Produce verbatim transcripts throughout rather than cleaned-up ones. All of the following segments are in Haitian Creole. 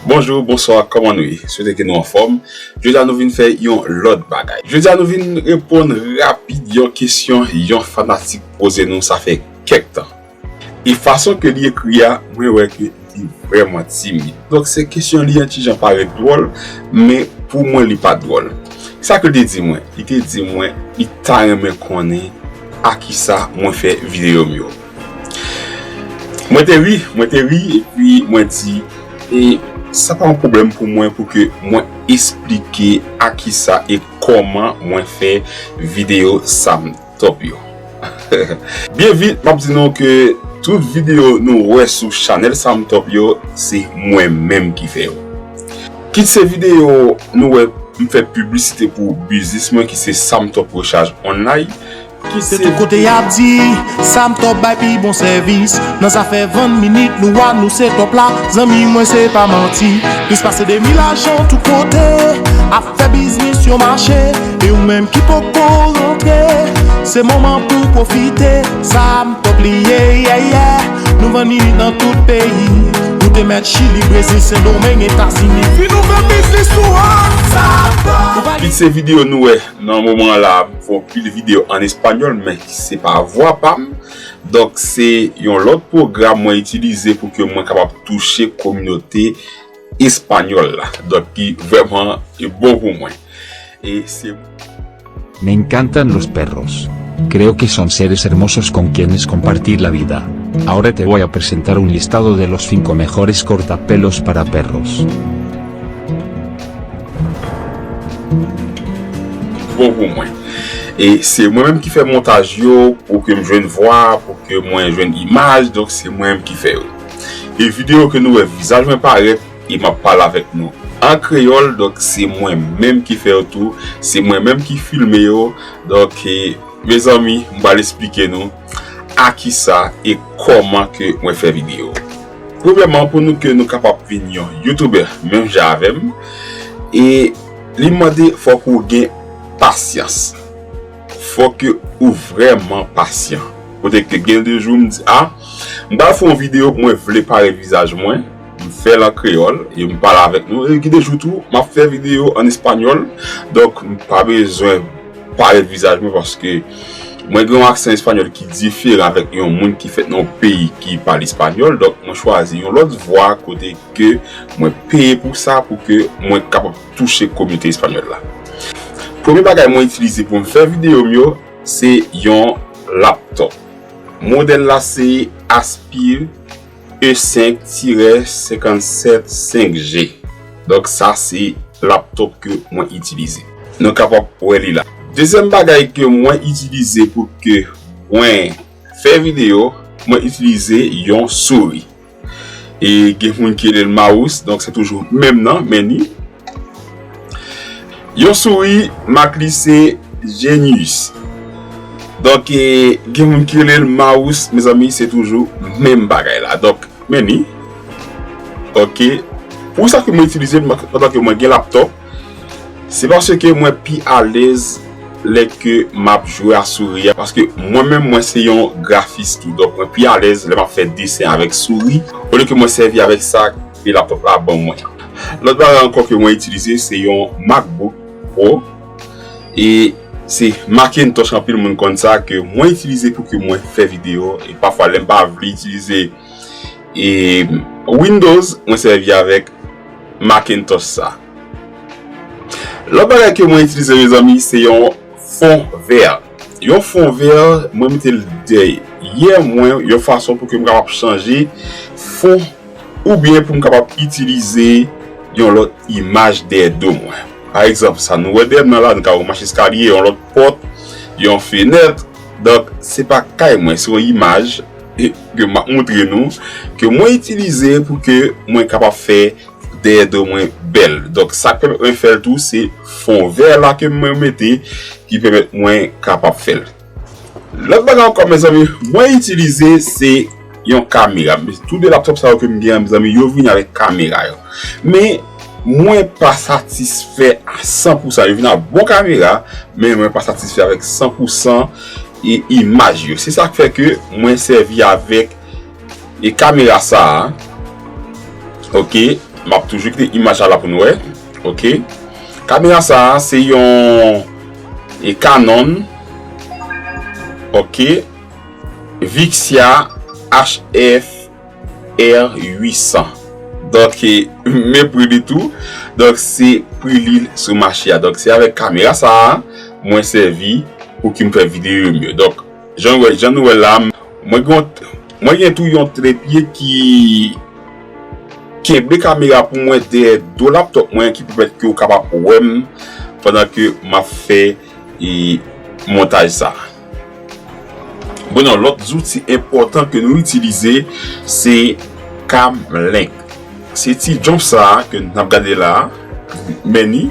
Bonjou, bonswa, kòman nou ye? Swete ke nou anfòm. Jodi a nou vin fè yon lòt bagay. Jodi a nou vin reponn rapid yon kesyon yon fanatik poze nou, sa fè kèk tan. E fason ke li ekri a, mwen wè ke li vrèman timid. Donk se kesyon li an ti jan parèt dwòl, men pou mwen li pa dwòl. Sa ke li te di mwen? Li te di mwen li ta renmen konnen a kisa mwen fè videyo m yo. Mwen te ri, mwen te ri, epi mwen di, e sa pa yon pwoblèm pou mwen pou ke mwen esplike a kisa e kòman mwen fè videyo Sam Top yo. Byen vit, m ap di nou ke tout videyo nou wè sou chanèl Sam Top yo, se mwen menm ki fè yo. Kit se videyo nou wè m fè piblisite pou biznis mwen ki se Sam Top Rechaj Online. Kit se tout kote y ap di, Sam Top bay pi bon sèvis. Nan zafè vann minit nou a, nou se top la. Zanmi mwen, se pa manti. Plis pase de mil ajan tout kote ap fè biznis yo mache. E ou menm ki poko rantre, se moman pou pwofite. Sam Top li ye, yeah, yeah. Nou vann minit nan tout peyi. Ou te mèt Chili, Brezil, Sendomeng, Etazini. Vin ouvè biznis ou an. Sa pa. Kit se videyo nou wè nan moman la, m fè yon pil videyo an espanyòl, men se pa vwa pa m. Donk, se yon lòt pwogram mwen itilize pou ke mwen kapab touche kominote espanyòl la. Donk, ki vrèman bon pou mwen. E se Me encantan los perros. Creo que son seres hermosos con quienes compartir la vida. Ahora te voy a presentar un listado de los cinco mejores cortapelos para perros. Bon pou mwen. E se mwen menm ki fè montaj yo pou ke m jwenn vwa, pou ke mwen jwenn imaj, donk se mwen menm ki fè yo. E videyo ke nou wè vizaj mwen parèt e m ap pale avèk nou an kreyòl, donk se mwen menm ki fè yo tou, se mwen menm ki filme yo. Donk, e, mezanmi, m pral esplike nou a kisa e kòman ke mwen fè videyo. Premyèman, pou nou ke nou kapab vin yon YouTuber menm jan avè m, e li mande fòk ou gen pasyans. Fòk ou vrèman pasyan. Kote ke gen de jou m di, a, m pral fè yon videyo, mwen vle parèt vizaj mwen, m fè l an kreyòl, e m pale avèk nou. E gen de jou tou, m ap fè videyo an espanyòl, donk m pa bezwen parèt vizaj mwen paske mwen gen yon aksan espanyòl ki diferan avèk yon moun ki fèt nan yon peyi ki pale espanyòl, donk mwen chwazi yon lòt vwa kote ke mwen peye pou sa, pou ke mwen kapab touche kominote espanyòl la. Premye bagay mwen itilize pou m fè videyo m yo, se yon laptop. Modèl la se Aspire E senk tirè senkannsèt senk G. Donk, sa se laptop ke mwen itilize. Nou kapab wè li la. Dezyèm bagay ke mwen itilize pou ke mwen fè videyo, mwen itilize yon souri. E gen moun ki rele l mouse, donk se toujou menm nan, men ni. Yon souri, mak li se Genius. Donk, e, gen moun ki rele l mouse, mezanmi, se toujou menm bagay la. Donk, men ni. Ok. Pou sa ke mwen itilize l, pandan ke mwen gen laptop, se paske mwen pi alèz lè ke m ap jwe a souri a, paske mwen menm, mwen se yon grafis tou. Donk, mwen pi alèz lè m ap fè desen avèk souri, olye ke mwen sèvi avèk sa ke laptop la ban mwen. Lòt bagay ankò ke mwen itilize, se yon MacBook Pro. E se Macintosh, anpil moun konn sa, ke mwen itilize pou ke mwen fè videyo. E pafwa, lè m pa vle itilize e Windows, mwen sèvi avèk Macintosh sa. Lòt bagay ke mwen itilize, mezanmi, se yon fon vè. Yon fon vè, mwen mete l dèyè mwen, yon fason pou ke m kapab chanje fon, oubyen pou m kapab itilize yon lòt imaj dèyè do mwen. Pa egzanp, sa nou wè dèyè m nan la, nou ka wè yon mach eskalye, yon lòt pòt, yon fenèt. Donk, se pa kay mwen, se yon imaj, e, ke m ap montre nou, ke mwen itilize pou ke mwen kapab fè dèyè do mwen bèl. Donk, sa k pèmèt mwen fè l tou, se fon vè la ke mwen mete, ki pèmèt mwen kapab fè l. Lòt bagay ankò, mezanmi, mwen itilize, se yon kamera. Tou de laptop sa yo ke m gen an, mezanmi, yo vini avèk kamera yo. Men, mwen pa satisfè a san pou san. Yo vini ak bon kamera, men mwen pa satisfè avèk san pou san e imaj yo. Se sa k fè ke mwen sèvi avèk e kamera sa a. Ok. M ap toujou kite imaj la pou nou wè. Ok. Kamera sa a, se yon e Canon. Ok. Vixia H F R uit san. Donk, e, men pri li tou. Donk, se pri li sou mache a. Donk, se avèk kamera sa a mwen sèvi pou ke m fè videyo m yo. Donk, jan w wè, jan nou wè la, mwen gen, mwen gen tou yon trepye ki kenbe kamera pou mwen dèyè do laptop mwen ki pèmèt ke w kapab wè m pandan ke m ap fè, e, montaj sa. Bon, yon lòt zouti enpòtan ke nou itilize, se Camlink. Se ti jump sa a ke n ap gade la a, men ni,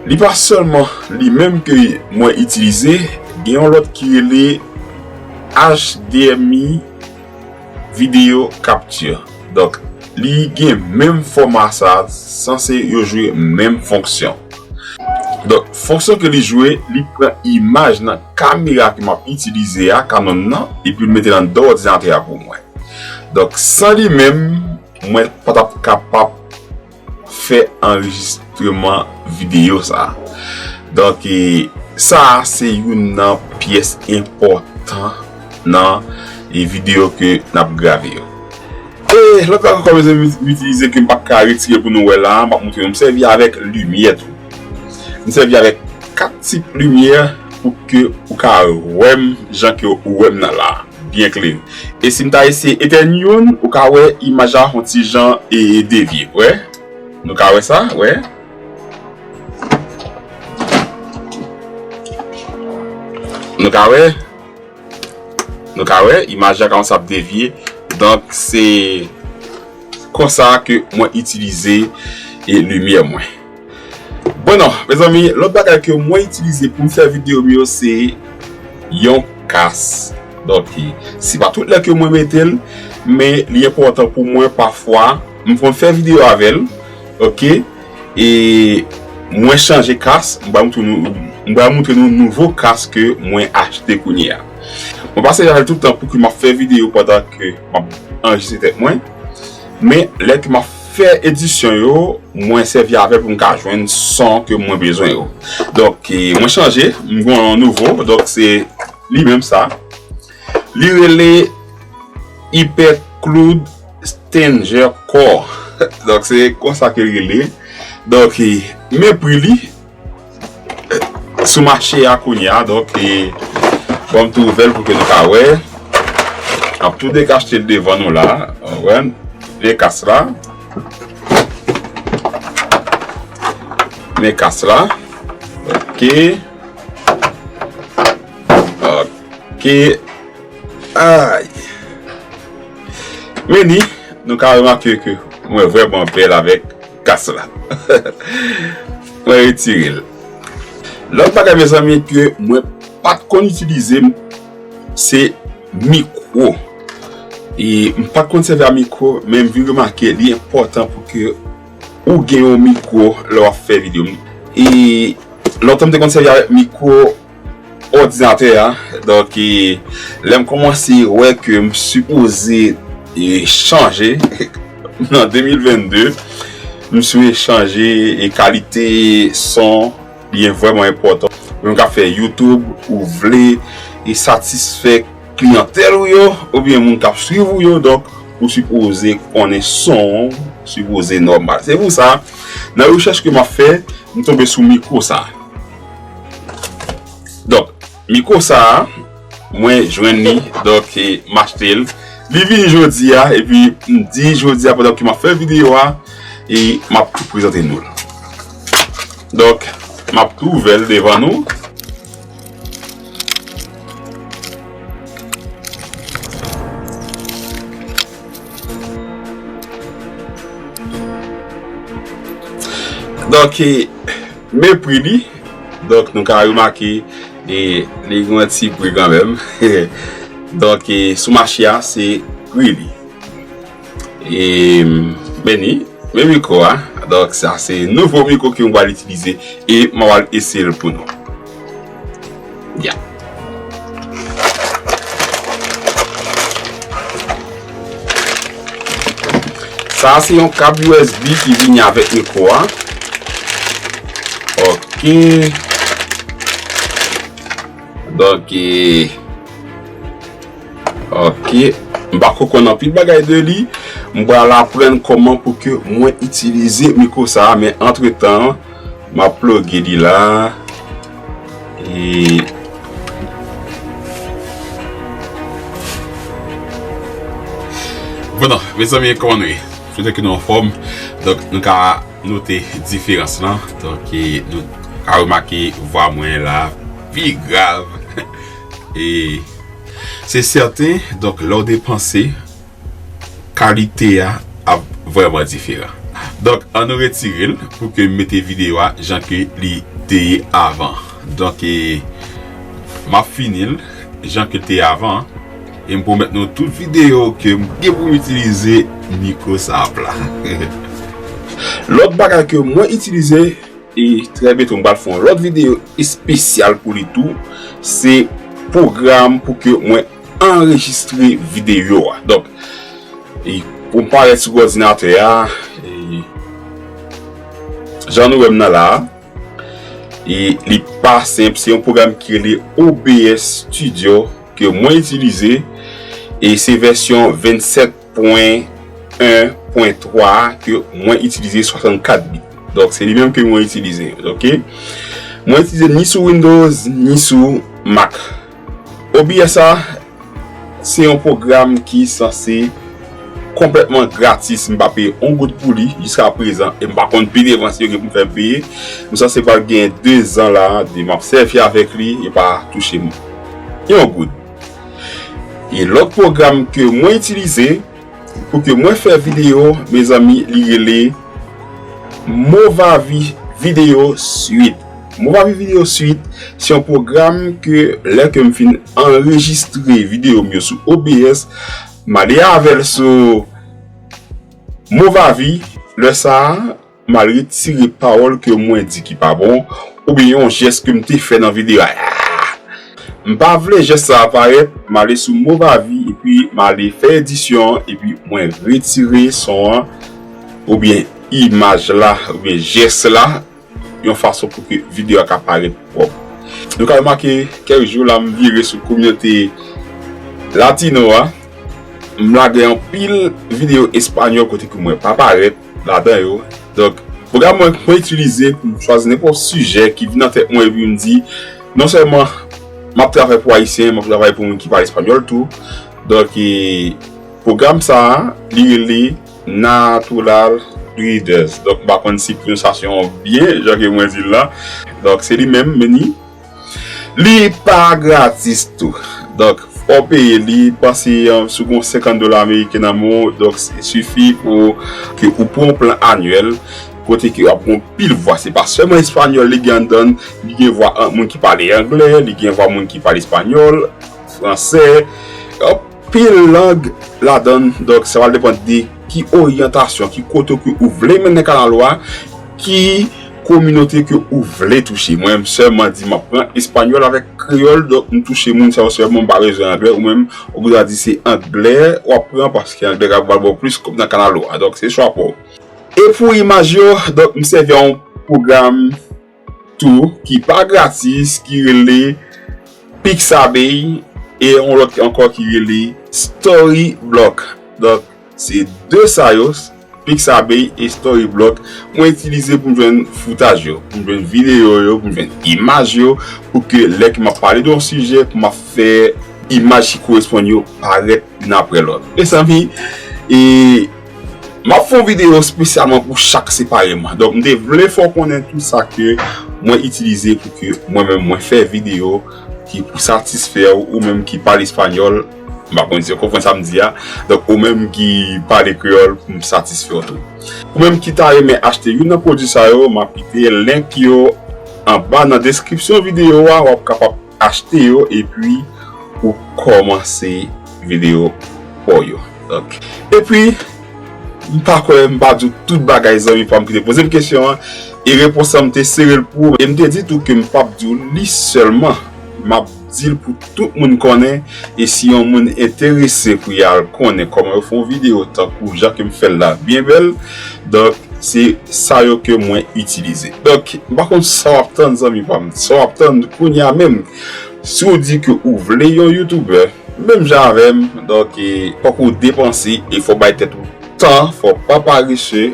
li pa sèlman li menm ke mwen itilize, gen yon lòt ki rele H D M I Video Capture. Donk, li gen menm fòma sa, sanse yo jwe menm fonksyon. Donk, fonksyon ke li jwe, li pran imaj nan kamera ke m ap itilize a, Canon nan, epi l mete l anndan òdinatè a pou mwen. Donk, san li menm, mwen pa t ap kapab fè anrejistreman videyo sa. Donk, e, sa a se youn nan pyès enpòtan nan, e, videyo ke n ap grave yo. E lòt bagay ankò, mezanmi, m itilize ke m pa ka retire pou nou wè la, m ap montre nou, m sèvi avèk limyè tou. M sèvi avèk kat tip limyè pou ke ou ka wè m jan ke ou wè m nan la, byen klere. E si m ta eseye etèn youn, ou ka wè imaj la yon ti jan e devye, wè. Nou ka wè sa, wè. Nou ka wè. Nou ka wè, imaj la kòmanse ap devye. Donk, se konsa ke mwen itilize, e, limyè mwen. Bon, non, mezanmi, lòt bagay ke mwen itilize pou m fè videyo m yo, se yon kas. Donk, se pa tout lè ke mwen mete l, men li enpòtan pou mwen pafwa. M konn fè videyo avè l, ok? E mwen chanje kas, m pral montre nou, m pral montre nou nouvo kas ke mwen achte kounye a. Mwen pa sèvi avè l tout tan pou ke m ap fè videyo pandan ke m ap anrejistre tèt mwen. Men lè ke m ap fè edisyon yo, mwen sèvi avè l pou m ka jwenn son ke mwen bezwen yo. Donk, e, mwen chanje, m gen yon nouvo, donk se li menm sa. Li rele Hypercloud Stanger Core. Donk, se konsa ke l rele. Donk, e, men pri li, e, sou mache a kounye a. Donk, e, bon, m tou ouvè l pou ke nou ka wè. M ap tou dekachte l devan nou la. Wè, men kas la. Men kas la. Ok. Ok. Ay. Men ni, nou ka remake ke mwen vrèman bèl avèk kas la. Mwen retire l. Lòt bagay, mezanmi, ke mwen pa t konn itilize, se mikwo. E m pa t konn sèvi a mikwo, men m vin remake li enpòtan pou ke ou gen yon mikwo lè w ap fè videyo. E lontan m te konn sèvi avèk mikwo òdinatè a. Donk, e, lè m kòmanse wè ke m sipoze, e, chanje nan de mil vennde, m sipoze chanje, e, kalite son, li vrèman enpòtan. Ou menm k ap fè YouTube, ou vle, e, satisfè kliyantèl ou yo, oubyen moun k ap swiv ou yo, donk, ou sipoze konnen son, sipoze nòmal. Se pou sa, nan rechèch ke m ap fè, m tonbe sou mikwo sa. Donk, mikwo sa a, mwen jwenn li, donk, e, m achte l. Li vini jodi a, epi m di jodi a, pandan ke m ap fè videyo a, e m ap tou prezante nou l. Donk, m ap tou ouvè l devan nou. Donk, e, men pri li. Donk, nou ka remake, e, li gen yon ti pri kanmenm. Donk, e, sou mache a, se pri li. E, men ni, men mikwo a. Donk, sa se nouvo mikwo ke m pral itilize e m pral eseye l pou nou. Ya. Sa Sa se yon kab U S B ki vini avèk mikwo a. Ok. Donk, e, ok. M pa ko konn anpil bagay de li. M pral aprann kòman pou ke mwen itilize mikwo sa a, men antretan, m ap ploge li la. E, bon, mezanmi, kòman nou ye? Swete ke nou anfòm. Donk, nou ka note diferans lan. Donk, e, nou ka remake vwa mwen la pi grav. E se sèten, donk, lè w depanse, kalite a ap vrèman diferan. Donk, ann nou retire l pou ke m mete videyo a jan ke li te ye avan. Donk, e, m ap fini l jan ke l te ye avan. E m pwomèt nou tout videyo ke m gen pou m itilize mikwo sa ap la. Lòt bagay ke mwen itilize, e trè byento m pral fè yon lòt videyo espesyal pou li tou, se pwogram pou ke mwen anrejistre videyo a. Donk, e pou m parèt sou òdinatè a, e jan nou wè m nan la a, e li pa senp, se yon pwogram ki rele O B S Studio ke mwen itilize, e se vèsyon vennsèt pwen en pwen twa a ke mwen itilize swasannkat bit. Donk, se li menm ke mwen itilize, ok? Mwen itilize ni sou Windows, ni sou Mac. O B S a, se yon pwogram ki sanse konplètman gratis. M pa peye yon goud pou li jiska prezan. E m pa konn pi devan si yo gen pou m fè m peye. M sanse pral gen de zan la, de m ap sèvi avèk li, yo pa touche m yon goud. E lòt pwogram ke mwen itilize pou ke mwen fè videyo, mezanmi, li rele Movavi Video Suite. Movavi Video Suite, se yon pwogram ke lè ke m fin anrejistre videyo m yo sou O B S, m ale avè l sou Movavi. Lè sa a, m al retire pawòl ke mwen di ki pa bon, oubyen yon jès ke m te fè nan videyo a. M pa vle jès sa a parèt, m ale sou Movavi, epi m ale fè edisyon an, epi mwen retire son an, oubyen imaj la, oubyen jès la, yon fason pou ke videyo a ka parèt pwòp. Nou ka remake, kèk jou la, m vire sou kominote latino a, m lage anpil videyo espanyòl kote ke mwen pa parèt ladan yo. Donk, pwogram mwen, mwen itilize pou m chwazi nenpòt sijè ki vin nan tèt mwen epi m di, non sèlman m ap travay pou Ayisyen, m ap travay pou moun ki pale espanyòl tou. Donk, e, pwogram sa a, li rele Natural Readers. Donk, m pa konn si pwononsasyon an byen, jan ke mwen di l la. Donk, se li menm, men ni. Li pa gratis tou. Donk, fò w peye li, panse, e, si w gen senkant dola ameriken nan men w, donk, se sifi pou ke ou pran yon plan anyèl, kote ke w ap gen pil vwa. Se pa sèlman espanyòl li gen anndan, li gen vwa an-, moun ki pale anglè, li gen vwa moun ki pale espanyòl, fransè, anpil lang ladan l. Donk, sa va depann de ki oryantasyon, ki kote ke ou vle mennen kanal ou a, ki kominote ke ou vle touche. Mwen, m sèlman di m ap pran espanyòl avèk kreyòl, donk m touche moun sa yo sèlman, m pa bezwen anglè, ou menm, ou bezwen di se anglè w ap pran, paske anglè ka pral ba w plis kòb nan kanal ou a. Donk, se chwa pa w. E pou imaj yo, donk, m sèvi yon pwogram tou ki pa gratis, ki rele Pixabay, e yon lòt ankò ki rele Storyblock. Donk, se de sa yo, Pixabay e Storyblock, mwen itilize pou m jwenn foutaj yo, pou m jwenn videyo yo, pou m jwenn imaj yo, pou ke lè ke m ap pale de yon sijè, pou m ap fè imaj ki koresponn yo parèt youn apre lòt. Mezanmi, e, m ap fè yon videyo espesyalman pou chak separeman. Donk, m te vle fè w konnen tout sa ke mwen itilize pou ke mwen menm mwen fè videyo ki pou satisfè w, ou menm ki pale espanyòl, m pa konn si w konprann sa m di a. Donk, ou menm ki pale kreyòl, pou m satisfè w tou. Ou menm ki ta renmen achte youn nan pwodui sa yo, m ap kite link yo anba nan deskripsyon videyo a, w ap kapab achte yo epi ou kòmanse videyo pa w yo. Donk, epi, m pa kwè m pa di w tout bagay, zanmi pa m ki te poze m kesyon an, e repons lan m te sere l pou ou, e m te di tou ke m p ap di w li sèlman, m ap di l pou tout moun konnen. E si yon moun enterese pou y al konnen kòman yo fè yon videyo tankou jan ke m fè l la byen bèl, donk se sa yo ke mwen itilize. Donk m pa konn sa w ap tann, zanmi pa m, sa w ap tann kounye a menm. Si w di ke ou vle yon youtubè menm jan avè m, donk e, fòk ou depanse e fò w bay tèt ou tan, fò w pa parese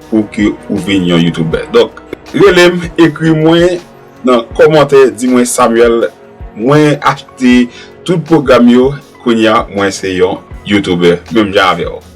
pou ke ou vin yon youtubè. Donk rele m, ekri mwen nan kòmantè, di mwen, Samuel, mwen achte tout pwogram yo, kounye a mwen se yon youtubè menm jan avè w.